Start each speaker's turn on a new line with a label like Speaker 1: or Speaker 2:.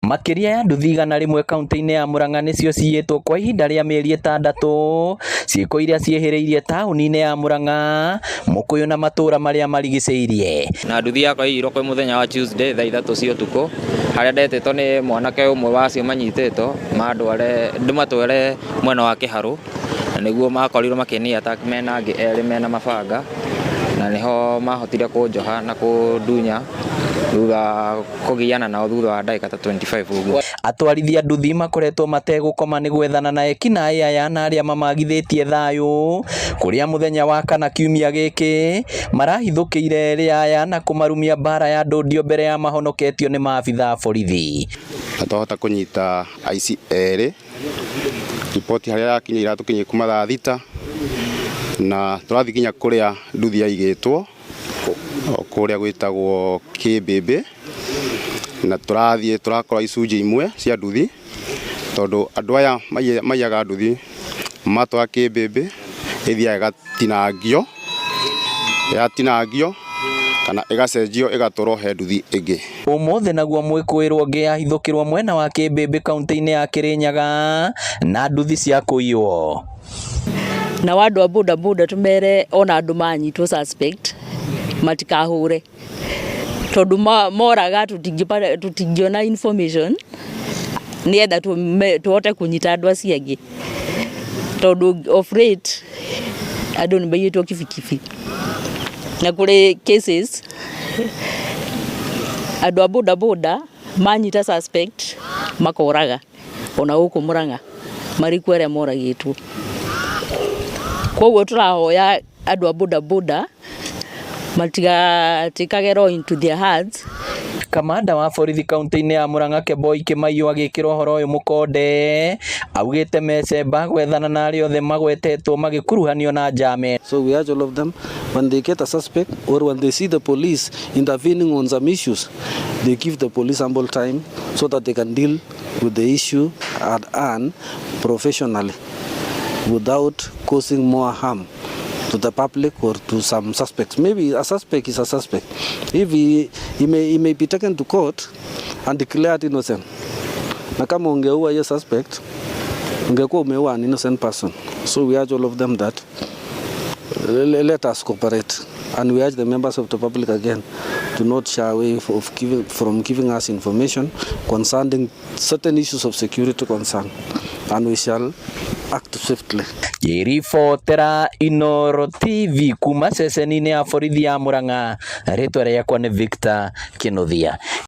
Speaker 1: Makĩria ya nduthi 100 kaunti-inĩ ya Murang'a nĩcio ciyĩtwo kwa ihinda rĩa mĩeri 6, ciĩko iria ciĩhĩrĩirie taũni-inĩ ya Murang'a, Mukuyu na matũra marĩa marigicĩirie.
Speaker 2: Na nduthi yakwa iyirwo kwĩ mũthenya wa Tuesday thaa 3 cia ũtukũ, harĩa ndetĩtwo nĩ mwanake ũmwe wa acio manyitĩtwo mandware ndĩmatware mwena wa Kĩharũ, na nĩguo makorirwo makĩni attack mena angĩ erĩ mena mabanga, na nĩho mahotire kũnjoha na kũndunya thutha kũgiana nao thutha wa ndagĩka ta 25 ũguo.
Speaker 1: Atwarithia nduthi makoretwo mategũkoma nĩ gwethana na ekinaĩ aya na arĩa mamagithĩtie thayũ, kũrĩa mũthenya wa kana kiumia gĩkĩ marahithũkĩire erĩ aya na kũmarumia mbara ya ndũndio mbere ya mahonoketio nĩ maabitha a borithi.
Speaker 3: Na twahota kũnyita aici erĩ, riboti harĩa yakinya iratũkinyia kuma thaa 6, na tũrathiĩ nginya kũrĩa nduthi yaigĩtwo kũrĩa gwĩtagwo Kĩmbĩmbĩ, na tũrathiĩ tũrakora icunjĩ imwe cia nduthi, tondũ andũ aya maiyaga nduthi matwara Kĩmbĩmbĩ ĩthiaga ĩgatinangio, yatinangio kana ĩgacenjio ĩgatwarwo he nduthi ĩngĩ.
Speaker 1: Ũmũthĩ naguo mwĩkũĩrwo ũngĩ ahithũkĩrwo mwena wa Kĩmbĩmbĩ kaunti-inĩ ya Kĩrĩnyaga na nduthi cia kũiywo.
Speaker 4: Nao andũ a boda boda tũmere ona andũ manyitwo suspect matikahũre, tondũ moraga tũtingĩona information nĩgetha tũhote kũnyita andũ acio angĩ, tondũ of late andũ nĩ maiyĩtwo kibikibi na kũrĩ cases andũ a boda boda manyita suspect makoraga. Ona gũkũ Murang'a marĩ kuo arĩa moragĩtwo. Koguo tũrahoya andũ a boda boda matigatikage law into their hands.
Speaker 1: Kamanda wa borithi kaunti-inĩ ya Murang'a Kemboi Kimaiyo agĩkĩra ũhoro ũyũ mũkonde augĩte mecemba gwethana na arĩa othe magwetetwo magĩkuruhanio na njama.
Speaker 5: So we urge all of them, when they get a suspect or when they see the police intervening on some issues, they give the police ample time so that they can deal with the issue at hand professionally without causing more harm to the public or to some suspects. Maybe a suspect is a suspect. If he may be taken to court and declared innocent. Na kama ungeua hiyo suspect, ungekuwa umeua an innocent person. So we urge all of them that let us cooperate. And we urge the members of the public again to not shy away from giving us information concerning certain issues of security concern. And we shall act swiftly.
Speaker 1: Ngĩribotera Inooro TV kuma ceceni-inĩ ya borithi ya Murang'a, rĩtwa rĩakwa nĩ Victor Kinuthia.